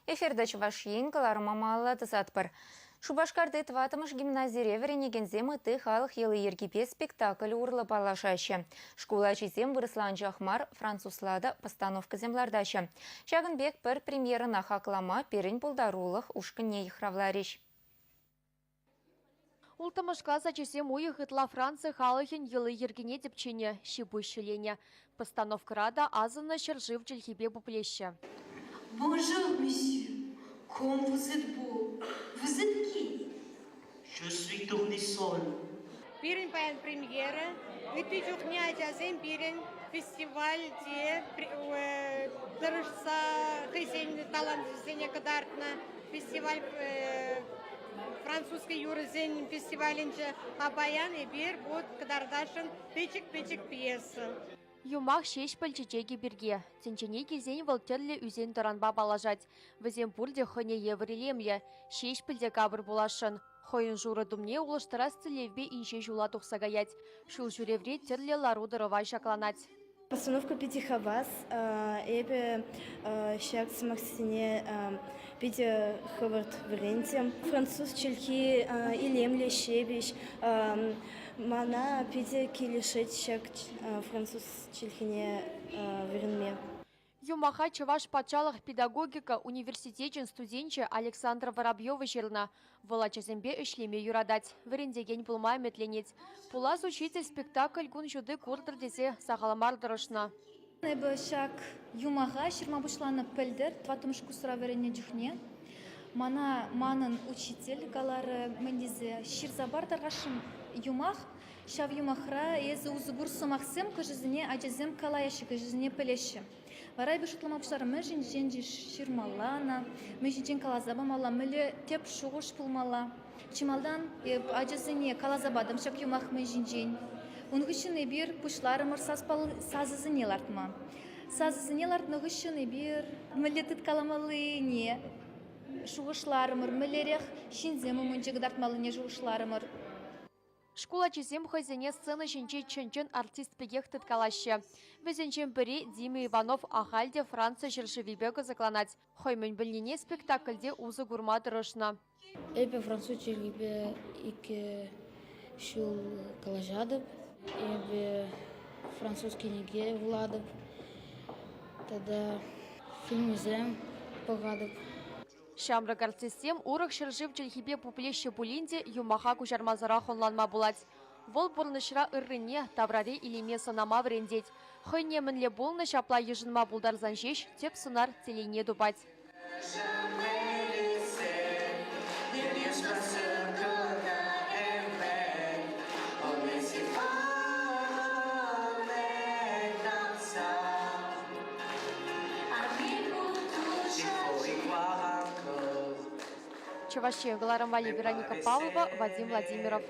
Эфирта Чӑваш Ен кӑларӑма малалла тӑсатпӑр. Шупашкарти тӑваттӑмӗш гимназире вӗренекенсем ытти халӑх йӑли-йӗркипе спектакль урлӑ паллашаҫҫӗ. Шкул ачисем вырӑсла анчах мар, французла та постановкӑсем лартаҫҫӗ. Ҫакӑн пек пӗр премьерӑна хаклама пирӗн пултарулӑх ушкӑнне йыхравларӗҫ. Улттӑмӗш класс ачисем уйӑх ытла Франци халӑхӗн йӑли-йӗркине тӗпченӗ, ҫи-пуҫ ҫӗленӗ. Постановкӑра та асӑннӑ ҫӗршыв чӗлхипе пуплеҫҫӗ. Bonjour, monsieur. Comme vous êtes beau. Vous êtes qui? Je suis tournesol. Пирӗн паян премьера. Ытти чухне ачасем пирӗн фестивальте тӑрӑшса хӑйсен таланчӗсене кӑтартнӑ. Фестиваль французский юрӑсен фестивалӗнче. А паян эпир вот кӑтартасшӑн пӗчӗк-пӗчӗк пьеса. Юмах Ҫеҫпӗл чечекӗ пирки. Тӗнчене килсен вӑл тӗрлӗ ӳсен-тӑранпа паллашать. Вӗсем пурте хӑйне евӗр илемлӗ. Ҫеҫпӗл те капӑр пуласшӑн. Хӑйӗн шурӑ тумне улӑштарас тӗллевпе инҫе ҫула тухса каять. Ҫул ҫӳревре тӗрлӗ лару-тӑрӑва ҫакланать. Постановка питӗ хавас. Эпӗ ҫак сӑмахсене питӗ хӑвӑрт вӗрентӗм. Француз чӗлхи илемлӗ, ҫепӗҫ. Мана питӗ килӗшет ҫак француз чӗлхине вӗренме. Юмаха Чӑваш патшалӑх педагогика университечӗн студенчӗ Александра Воробьева ҫырнӑ. Вӑл ачасемпе ӗҫлеме юратать, вӗрентекен пулма ӗмӗтленет. Пулас учитель спектакль кун ҫути куртӑр тесе сахал мар тӑрӑшнӑ. Эпӗ ҫак юмаха ҫырма пуҫланӑ пӗлтӗр, тӑваттӑмӗш курсра вӗреннӗ чухне. Мана манӑн учитель каларӗ, мӗн тесе, ҫырса пар тархасшӑн юмах. Ҫав юмахра эсӗ усӑ кур сӑмахсем хӑшӗсене ачасем калаҫҫӗ, хӑшӗсене пӗлеҫҫӗ. Вара эпӗ шутлама пуҫларӑм, мӗн ҫинчен ҫырмалла ӑна, мӗн ҫинчен каласа памалла, мӗнле тӗп шухӑш пулмалла. Чи малтан эп ачасене каласа патӑм ҫак юмах мӗн ҫинчен. Ун хыҫҫӑн эпир пуҫларӑмӑр сасӑсене лартма. Сасӑсене лартнӑ хыҫҫӑн эпир мӗнле тыткаламаллине шухӑшларӑмӑр, мӗнлерех ҫынсем умӗнче кӑтартмаллине шухӑшларӑмӑр. Шкул ачисем хӑйсене сцена ҫинче чӑн-чӑн артист пекех тыткалаҫҫӗ. Вӗсенчен пӗри Дима Иванов ахаль те Франци ҫӗршывӗпе кӑсӑкланать. Хӑй мӗн пӗлнине спектакльте усӑ курма тӑрӑшнӑ. Эпӗ француз чӗлхипе икӗ ҫул калаҫатӑп. Эпӗ француз кӗнеке вулатӑп тата фильмсем пӑхатӑп. Ҫамрӑк артистсем урӑх ҫӗршыв чӗлхипе пуплеҫҫӗ пулин те юмаха куҫармасӑрах ӑнланма пулать. Вӑл пурнӑҫра ыррине, таврари илеме сӑнама вӗрентет. Хӑйне мӗнле пулнӑ ҫапла йышӑнма пултарсан ҫеҫ тӗп сӑнар телейне тупать. Чӑваш Ен кӑларӑм валли Вероника Павлова, Вадим Владимиров.